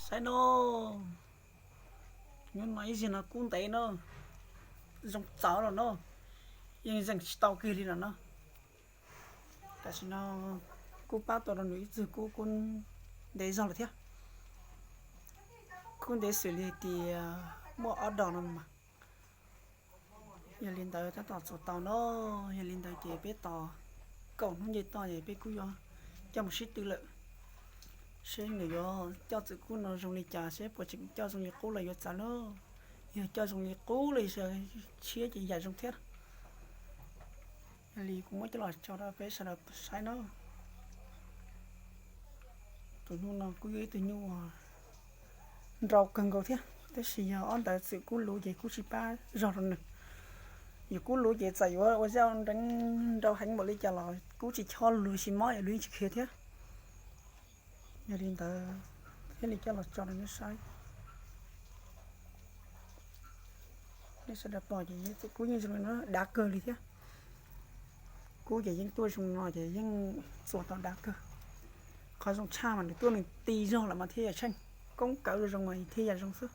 Saib no, nyob no ib zig no kub ntev no, zoo txaus los no, yeej zeem tsis tau kiag li no no. Tam sim no kub pab tau rau nws ib txwg kub, kub ntev zog lawm thiab. Kub ntev xws li hais tias muaj ob dos no mas. Yog li ntawd tab tom txuas tau no, yog li ntawd ces peb tos kaum hnub nce toj es peb kuj yuav coj mus sib tw lawm, seb nws yuav coj txwm kub no zoo li cas, seb puas tseem coj zoo li qub los yuav txawv na. Yog coj zoo li qub los tshiab ces yam zoo thiab. Yog li kuv muab coj los tso rau peb sawv daws saib no. Tus nyuj no kuj yog ib tug nyuj uas nrau kawg nkaus thiab, tab sis yog ob ntawd txwm kub luv ces kub tsis pab zog rau nws. Yog kub luv ces txawm yuav ua zaj nreeb nrau heev npaum li cas los kub tsis chob luag, tsis mob es luag yeej tsis khiav thiab. Yog li ntawd thiaj li coj los tso rau nej saib. Nej sawv daws pom ces txwm kub yeej zoo li no dav kawg li thiab. Kub ces yeej tuaj zoo no ces yeej txuas tau dav kawg. Qhov zoo tshaj mas nws tuaj nws ti zog lawm mas thiaj yam tsheej, koob kawv zoo mas thiaj yam zoo xwb.